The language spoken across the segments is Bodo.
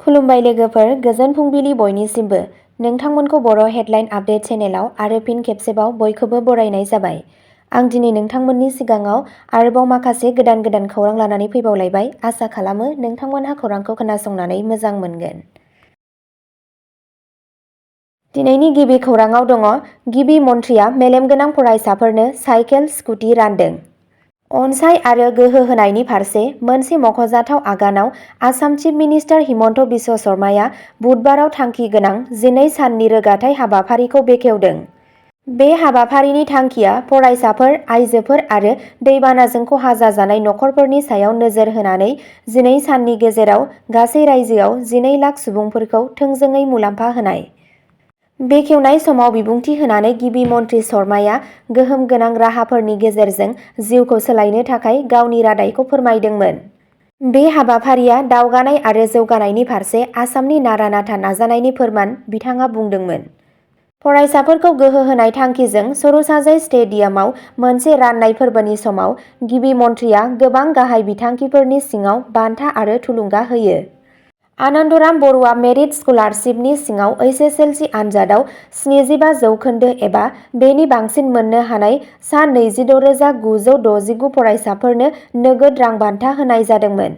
खुलुमबाय लोगोफोर, गोजोन फुंबिलि बयनिसिमबो। नोंथांमोनखौ बर' हेडलाइन आपडेट चेनेलाव आरो फिन खेबसेबाव बयखौबो बरायनाय जाबाय। आं दिनै नोंथांमोननि सिगाङाव आरोबाव माखासे गोदान खौरां लानानै फैबावलायबाय। आसा खालामो नोंथांमोनहा खौरांखौ खोनासंनानै मोजां मोनगोन। दिनैनि गिबि खौराङाव दङ, गिबि मन्थ्रिया मेलेमगोनां फरायसाफोरनो साइकेल, स्कुटि रानदों। अनसाय आरो गोहो होनायनि फारसे मोनसे मख'जाथाव आगानाव आसाम चिफ मिनिस्टार हिमन्त बिश्व शर्माया बुधबाराव थांखि गोनां 12 साननि रोगाथाइ हाबाफारिखौ बेखेवदों। बे हाबाफारिनि थांखिया फरायसाफोर, आइजोफोर आरो दैबानाजों खहा जाजानाय नखरफोरनि सायाव नोजोर होनानै 12 साननि गेजेराव गासै रायजोआव 12 लाख सुबुंफोरखौ थोंजोङै मुलाम्फा होनाय। बेखेवनाय समाव बिबुंथि होनानै गिबि मन्थ्रि शर्माया गोहोम गोनां राहाफोरनि गेजेरजों जिउखौ सोलायनो थाखाय गावनि रादायखौ फोरमायदोंमोन। बे हाबाफारिया दावगानाय आरो जौगानायनि फारसे आसामनि नारा-नाथा नाजानायनि फोरमान, बिथाङा बुंदोंमोन। फरायसाफोरखौ गोहो होनाय थांखिजों सर'साजाइ स्टेडियामाव मोनसे राननाय फोरबोनि समाव गिबि मन्थ्रिया गोबां गाहाय बिथांखिफोरनि सिङाव बान्था आरो थुलुंगा होयो। आनन्दराम बर'आ मेरिट स्कलारशिपनि सिङाव एसएसएलसि आनजादाव 75% एबा बेनि बांसिन मोननो हानाय सा 26,969 फरायसाफोरनो नोगोद रां बान्था होनाय जादोंमोन।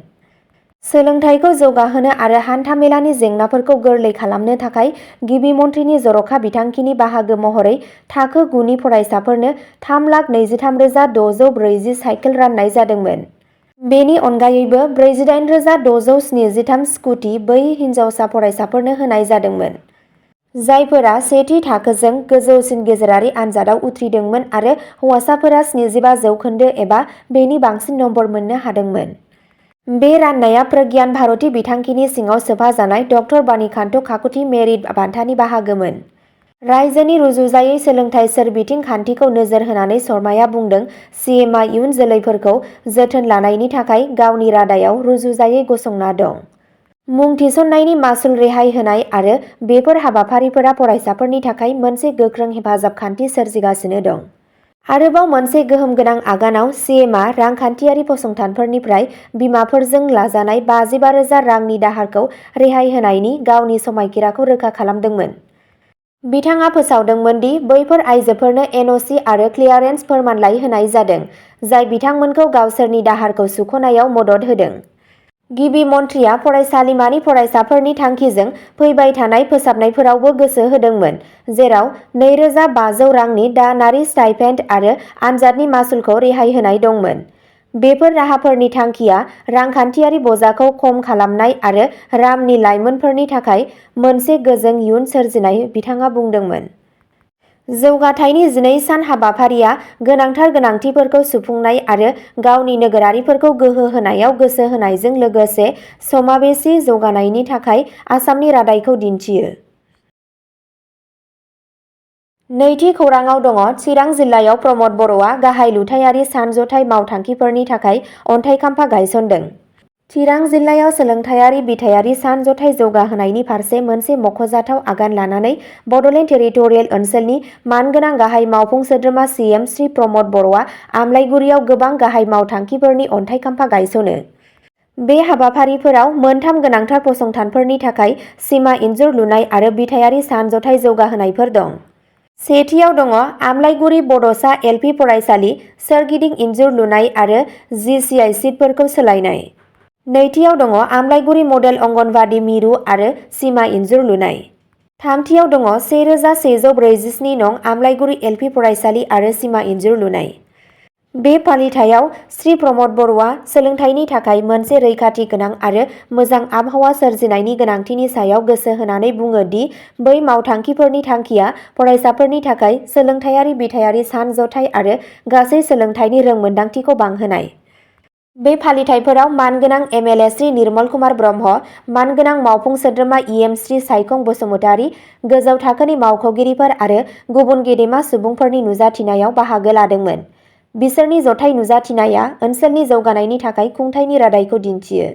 सोलोंथाइखौ जौगाहोनो आरो हान्था-मेलानि जेंनाफोरखौ गोरलै खालामनो थाखाय गिबि मन्थ्रिनि जर'खा बिथांखिनि बाहागो महरै थाखो 9 नि फरायसाफोरनो 3,23,640 साइकेल राननाय जादोंमोन। बेनि अनगायैबो 48,673 स्कुटि बै हिनजावसा फरायसाफोरनो होनाय जादोंमोन, जायफोरा सेथि थाखोजों गोजौसिन गेजेरारि आनजादाव उथ्रिदोंमोन आरो हौवासाफोरा 75% एबा बेनि बांसिन नम्बर मोननो हादोंमोन। बे राननाया प्रज्ञान भारती बिथांखिनि सिङाव सोफाजानाय ड बाणिकान्त काकति मेरिट बान्थानि बाहागोमोन। रायजोनि रुजुजायै सोलोंथाइ सोरबिथिं खान्थिखौ नोजोर होनानै शर्माया बुंदों, सिएमआ इयुन जोलैफोरखौ जोथोन लानायनि थाखाय गावनि रादायाव रुजुजायै गसंना दं। मुं थिसननायनि मासुल रेहाय होनाय आरो बेफोर हाबाफारिफोरा फरायसाफोरनि थाखाय मोनसे गोख्रों हेफाजाब खान्थि सोरजिगासिनो दं। आरोबाव मोनसे गोहोम गोनां आगानाव सिएमआ रांखान्थियारि फसंथानफोरनिफ्राय बिमाफोरजों लाजानाय 55,000 रांनि दाहारखौ रेहाय होनायनि गावनि समायखिराखौ रोखा खालामदोंमोन। बिथाङा फोसावदोंमोन दि बैफोर आइजोफोरनो एनअसि आरो क्लियारेन्स फोरमानलाइ होनाय जादों, जाय बिथांमोनखौ गावसोरनि दाहारखौ सुख'नायाव मदद होदों। गिबि मन्थ्रिया फरायसालिमानि फरायसाफोरनि थांखिजों फैबाय थानाय फोसाबनायफोरावबो गोसो होदोंमोन, जेराव 2,500 रांनि दानारि स्टाइपेन्ड आरो आनजादनि मासुलखौ रेहाय होनाय दंमोन। बेफोर राहाफोरनि थांखिया रांखान्थियारि बजाखौ खम खालामनाय आरो रामनि लाइमोनफोरनि थाखाय मोनसे गोजों इयुन सोरजिनाय, बिथाङा बुंदोंमोन। जौगाथायनि 12 सान हाबाफारिया गोनांथार गोनांथिफोरखौ सुफुंनाय आरो गावनि नोगोरारिफोरखौ गोहो होनायाव गोसो होनायजों लोगोसे समावेशी जौगानायनि थाखाय आसामनि रादायखौ दिन्थियो। नैथि खौराङाव दङ, चिरां जिल्लायाव प्रमद बर'आ गाहाय लुथायारि सानज'थाइ मावथांखिफोरनि थाखाय अन्थाइ खाम्फा गायसनदों। चिरां जिल्लायाव सोलोंथायारि बिथायारि सानज'थाइ जौगाहोनायनि फारसे मोनसे मख'जाथाव आगान लानानै बड'लेण्ड टेरिटरियेल ओनसोलनि मानगोनां गाहाय मावफुं सोद्रोमा सिएम श्री प्रमद बर'आ आमलाइगुरियाव गोबां गाहाय मावथांखिफोरनि अन्थाइ खाम्फा गायसनो। बे हाबाफारिफोराव मोनथाम गोनांथार फसंथानफोरनि थाखाय सिमा इन्जुर लुनाय आरो बिथायारि सानज'थाइ जौगाहोनायफोर दं। सेथियाव दङ आमलाइगुरि बड'सा एलपि फरायसालि सोरगिदिं इन्जुर लुनाय आरो जिसिआइ सिटफोरखौ सोलायनाय। नैथियाव दङ आमलाइगुरि मडेल अंगनबादि मिरु आरो सिमा इन्जुर लुनाय। थामथियाव दङ 1147 नं आमलाइगुरि एलपि फरायसालि आरो सिमा इन्जुर लुनाय। बे फालिथायाव श्री प्रमद बर'आ सोलोंथाइनि थाखाय मोनसे रैखाथि गोनां आरो मोजां आबहावा सोरजिनायनि गोनांथिनि सायाव गोसो होनानै बुङो दि बै मावथांखिफोरनि थांखिया फरायसाफोरनि थाखाय सोलोंथायारि बिथायारि सानज'थाइ आरो गासै सोलोंथाइनि रोंमोनदांथिखौ बांहोनाय। बे फालिथायफोराव मानगोनां एमएलए श्री निर्मल कुमार ब्रह्म, मानगोनां मावफुं सोद्रोमा इएम श्री सायखं बसुमतारी, गोजौ थाखोनि मावख'गिरिफोर आरो गुबुन गेदेमा सुबुंफोरनि नुजाथिनायाव बाहागो लादोंमोन। बिसोरनि जथाय नुजाथिनाया ओनसोलनि जौगानायनि थाखाय खुंथायनि रादायखौ दिन्थियो।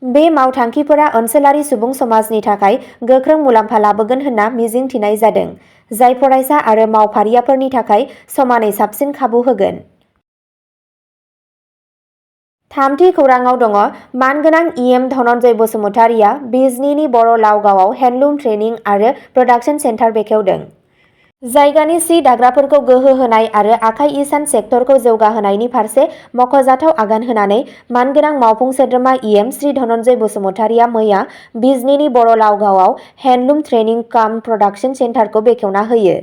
बे मावथांखिफोरा ओनसोलारि सुबुं समाजनि थाखाय गोख्रों मुलाम्फा लाबोगोन होनना मिजिंथिनाय जादों, जाय फरायसा आरो मावफारियाफोरनि थाखाय समानै साबसिन खाबु होगोन। थामथि खौराङाव दङ मानगोनां इएम धनन्जय बसुमतारिया बिजनीनि बर' लावगावआव हेन्डलुम ट्रेनिं आरो प्रडाक्शन सेन्टार बेखेवदों। जायगानि सि दाग्राफोरखौ गोहो होनाय आरो आखाइ इसान सेक्टरखौ जौगाहोनायनि फारसे मख'जाथाव आगान होनानै मानगोनां मावफुं सोद्रोमा इएम श्री धनन्जय बसुमतारिया मैया बिजनीनि बर' लावगावआव हेन्डलुम ट्रेनिं काम प्रडाक्शन सेन्टारखौ बेखेवना होयो।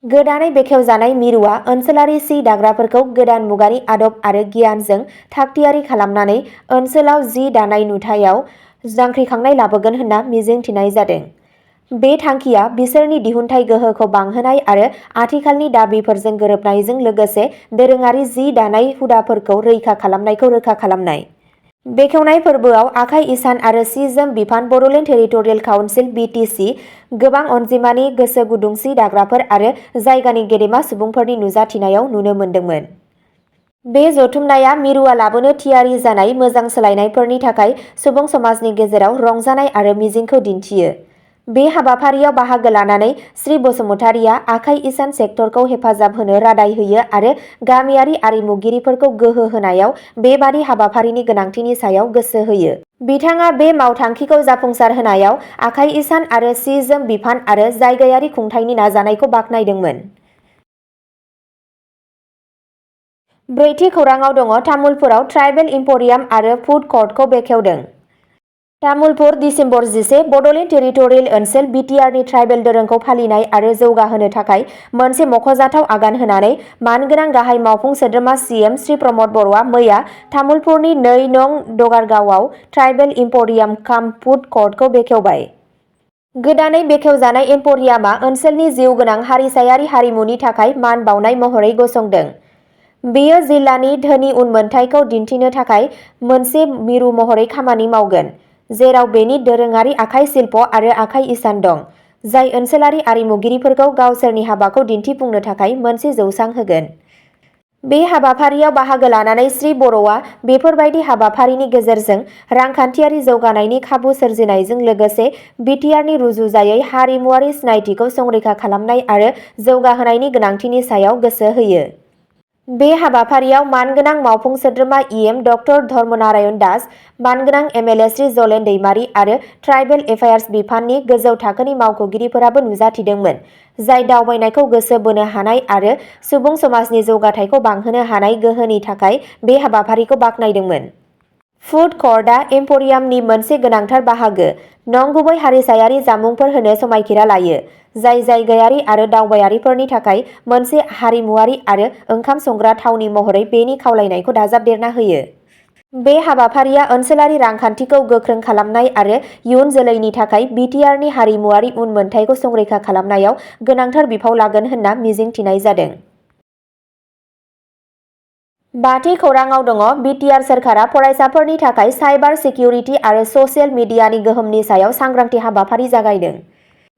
गोदानै बेखेवजानाय मिरुआ ओनसोलारि सि दाग्राफोरखौ गोदान मुगानि आदब आरो गियानजों थागथियारि खालामनानै ओनसोलाव जि दानाय नुथायाव जांख्रिखांनाय लाबोगोन होनना मिजिंथिनाय जादों। बे थांखिया बिसोरनि दिहुनथाइ गोहोखौ बांहोनाय आरो आथिखालनि दाबिफोरजों गोरोबनायजों लोगोसे दोरोङारि जि दानाय हुदाफोरखौ रैखा खालामनायखौ रोखा खालामनाय। बेखेवनाय फोरबोआव आखाइ इसान आरो सि जोम बिफान बड'लेण्ड टेरिटरियेल काउन्सिल (BTC), गोबां अनजिमानि गोसो गुदुं सि दाग्राफोर आरो जायगानि गेदेमा सुबुंफोरनि नुजाथिनायाव नुनो मोन्दोंमोन। बे जथुमनाया मिरुआ लाबोनो थियारि जानाय मोजां सोलायनायफोरनि थाखाय सुबुं समाजनि गेजेराव रंजानाय आरो मिजिंखौ दिन्थियो। बे हाबाफारियाव बाहागो लानानै श्री बसुमतारिया आखाइ इसान सेक्टरखौ हेफाजाब होनो रादाय होयो आरो गामियारि आरिमुगिरिफोरखौ गोहो होनायाव बेबादि हाबाफारिनि गोनांथिनि सायाव गोसो होयो। बिथाङा बे मावथांखिखौ जाफुंसार होनायाव आखाइ इसान आरो सि जोम बिफान आरो जायगायारि खुंथायनि नाजानायखौ बाख्नायदोंमोन। ब्रैथि खौराङाव दङ तामुलपुराव ट्राइबेल इम्प'रियाम आरो फुड क'र्टखौ बेखेवदों। तामुलपुर, दिसेम्बर 11, बड'लेण्ड टेरिटरियेल ओनसोल (BTR) नि ट्राइबेल दोरोंखौ फालिनाय आरो जौगाहोनो थाखाय मोनसे मख'जाथाव आगान होनानै मानगोनां गाहाय मावफुं सोद्रोमा CM श्री प्रमद बर'आ मैया तामुलपुरनि 2 नं दगारगावआव ट्राइबेल इम्प'रियाम काम फुड क'र्टखौ बेखेवबाय। गोदानै बेखेवजानाय एम्प'रियामआ ओनसोलनि जिउगोनां हारिसायारि हारिमुनि थाखाय मान बावनाय महरै गसंदों। बेयो जिल्लानि धोनि उनमोनथाइखौ दिन्थिनो थाखाय मोनसे मिरु महरै खामानि मावगोन, जेराव बेनि दोरोङारि आखाइ शिल्प आरो आखाइ इसान दं, जाय ओनसोलारि आरिमुगिरिफोरखौ गावसोरनि हाबाखौ दिन्थिफुंनो थाखाय मोनसे जौसां होगोन। बे हाबाफारियाव बाहागो लानानै श्री बर'आ बेफोरबायदि हाबाफारिनि गेजेरजों रांखान्थियारि जौगानायनि खाबु सोरजिनायजों लोगोसे BTRनि रुजुजायै हारिमुआरि सिनायथिखौ संरैखा खालामनाय आरो जौगाहोनायनि गोनांथिनि सायाव गोसो होयो। बे हाबाफारियाव मानगोनां मावफुं सोद्रोमा इएम डक्टर धर्मनारायण दास, मानगोनां MLA श्री जलेन दैमारी आरो ट्राइबेल एफेयार्स बिफाननि गोजौ थाखोनि मावख'गिरिफोराबो नुजाथिदोंमोन, जाय दावबायनायखौ गोसो बोनो हानाय आरो सुबुं समाजनि जौगाथायखौ बांहोनो हानाय गोहोनि थाखाय बे हाबाफारिखौ बाख्नायदोंमोन। फुड क'र्टआ एम्प'रियामनि मोनसे गोनांथार बाहागो, नंगुबै हारिसायारि जामुंफोर होनो समायखिरा लायो, जाय जायगायारि आरो दावबायारिफोरनि थाखाय मोनसे हारिमुआरि आरो ओंखाम संग्रा थावनि महरै बेनि खावलायनायखौ दाजाबदेरना होयो। बे हाबाफारिया ओनसोलारि रांखान्थिखौ गोख्रों खालामनाय आरो इयुन जोलैनि थाखाय BTRनि हारिमुआरि उनमोनथाइखौ संरैखा खालामनायाव गोनांथार बिफाव लागोन होनना मिजिंथिनाय जादों। बाथि खौराङाव दङ BTR सोरखारा फरायसाफोरनि थाखाय साइबार सिकिउरिटि आरो ससियेल मिडियानि गोहोमनि सायाव सांग्रांथि हाबाफारि जागायदों।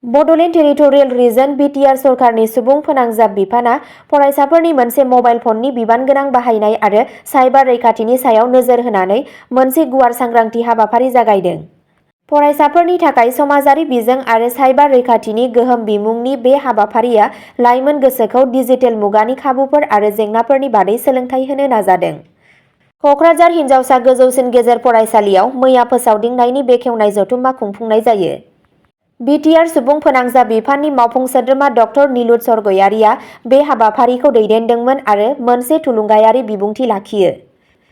बड'लेण्ड टेरिटरियेल रिजन (BTR) सरकारनि सुबुं फोनांजाब बिफाना फरायसाफोरनि मोनसे मबाइल फननि बिबानगोनां बाहायनाय आरो साइबार रैखाथिनि सायाव नोजोर होनानै मोनसे गुवार सांग्रांथि हाबाफारि जागायदों। फरायसाफोरनि थाखाय समाजारि बिजों आरो साइबार रैखाथिनि गोहोम बिमुंनि बे हाबाफारिया लाइमोन गोसोखौ डिजिटेल मुगानि खाबुफोर आरो जेंनाफोरनि बादै सोलोंथाय होनो नाजादों। क'क्राझार हिनजावसा गोजौसिन गेजेर फरायसालियाव मैया फोसावदिंनायनि बेखेवनाय जथुम्मा खुंफुंनाय जायो। BTR सुबुं फोनांजाब बिफाननि मावफुं सोद्रोमा डक्टर नीलुत सरगयारिया बे हाबाफारिखौ दैदेनदोंमोन आरो मोनसे थुलुंगायारि बिबुंथि लाखियो।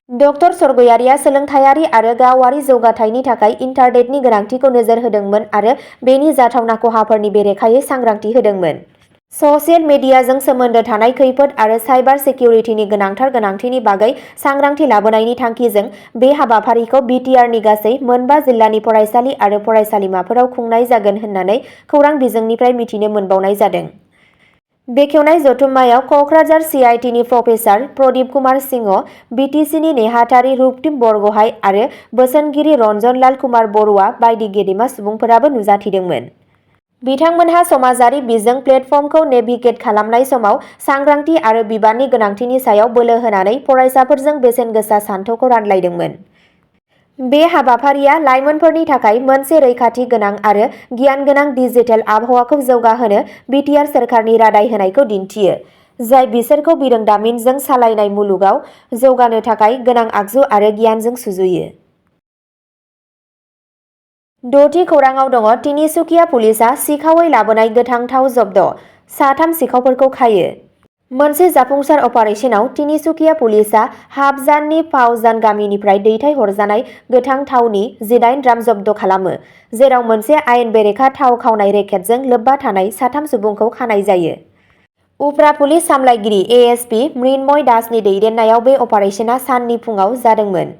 डक्टर सरगयारिया सोलोंथायारि आरो गावारि जौगाथायनि थाखाय इन्टारनेटनि गोनांथिखौ नोजोर होदोंमोन आरो बेनि जाथावना खहाफोरनि बेरेखायै सांग्रांथि होदोंमोन। ससियेल मिडियाजों सोमोन्दो थानाय खैफोद आरो साइबार सिकिउरिटिनि गोनांथार गोनांथिनि बागै सांग्रांथि लाबोनायनि थांखिजों बे हाबाफारिखौ BTRनि गासै 9 जिल्लानि फरायसालि आरो फरायसालिमाफोराव खुंनाय जागोन होननानै खौरां बिजोंनिफ्राय मिथिनो मोनबावनाय जादों। बेखेवनाय जथुम्मायाव क'क्राझार CITनि प्रफेसार प्रदीप कुमार सिंह, BTCनि नेहाथारि रुपटिम बरग'हाइ आरो बोसोनगिरि रन्जनलाल कुमार बरुवा बायदि गेदेमा सुबुंफोराबो नुजाथिदोंमोन। बिथांमोनहा समाजारि बिजों प्लेटफर्मखौ नेभिगेट खालामनाय समाव सांग्रांथि आरो बिबाननि गोनांथिनि सायाव बोलो होनानै फरायसाफोरजों बेसेनगोसा सानथौखौ रानलायदोंमोन। बे हाबाफारिया लाइमोनफोरनि थाखाय मोनसे रैखाथि गोनां आरो गियान गोनां डिजिटेल आबहावाखौ जौगाहोनो BTR सोरखारनि रादाय होनायखौ दिन्थियो। जाय बिसोरखौ बिरोंदामिनजों सालायनाय मुलुगाव जौगानो थाखाय गोनां आगजु आरो गियानजों सुजुयो। द'थि खौराङाव दङ तिनिसुकिया पुलिसआ सिखावै लाबोनाय गोथां थाव जब्द, 3 सिखावफोरखौ खायो। मोनसे जाफुंसार अपारेशनाव तिनिसुकिया पुलिसआ हाबजाननि पावजान गामिनिफ्राय दैथायहरजानाय गोथां थावनि 18 ड्राम जब्द खालामो, जेराव मोनसे आयेन बेरेखा थाव खावनाय रेकेटजों लोब्बा थानाय 3 सुबुंखौ खानाय जायो। उफ्रा पुलिस सामलायगिरि एएसपि मृण्मय दासनि दैदेननायाव बे अपारेशना साननि फुङाव जादोंमोन।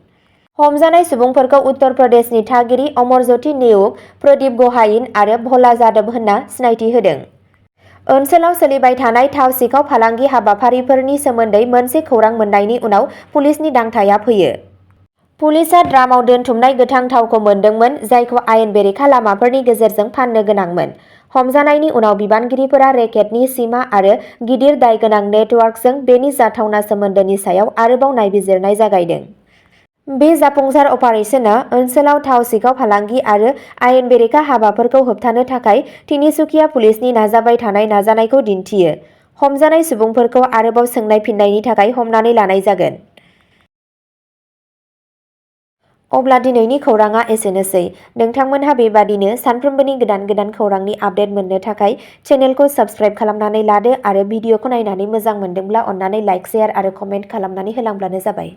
हमजानाय सुबुंफोरखौ उत्तर प्रदेशनि थागिरि अमरज्योति नेउग, प्रदीप गहाइन आरो भला जादब होनना सिनायथि होदों। ओनसोलाव सोलिबाय थानाय थाव सिखाव फालांगि हाबाफारिफोरनि सोमोन्दै मोनसे खौरां मोननायनि उनाव पुलिसनि दांथाया फैयो। पुलिसआ ड्रामाव दोनथुमनाय गोथां थावखौ मोनदोंमोन, जायखौ आयेन बेरेखा लामाफोरनि गेजेरजों फाननो गोनांमोन। हमजानायनि उनाव बिबानगिरिफोरा रेकेटनि सिमा आरो गिदिर दायगोनां नेटवर्कजों बेनि जाथावना सोमोन्दोनि सायाव आरोबाव नायबिजिरनाय जागायदों। बे जाफुंसार अपारेशना ओनसोलाव थाव सिखाव फालांगि आरो आयेन बेरेखा हाबाफोरखौ होबथानो थाखाय तिनिसुकिया पुलिसनि नाजाबाय थानाय नाजानायखौ दिन्थियो। हमजानाय सुबुंफोरखौ आरोबाव सोंनाय फिननायनि थाखाय हमनानै लानाय जागोन। अब्ला दिनैनि खौराङा एसेनोसै। नोंथांमोनहा बेबादिनो सानफ्रोमबोनि गोदान खौरांनि आपडेट मोननो थाखाय चेनेलखौ साबस्क्राइब खालामनानै लादो आरो भिडिअखौ नायनानै मोजां मोनदोंब्ला अन्नानै लाइक, शेयार आरो कमेन्ट खालामनानै होलांब्लानो जाबाय।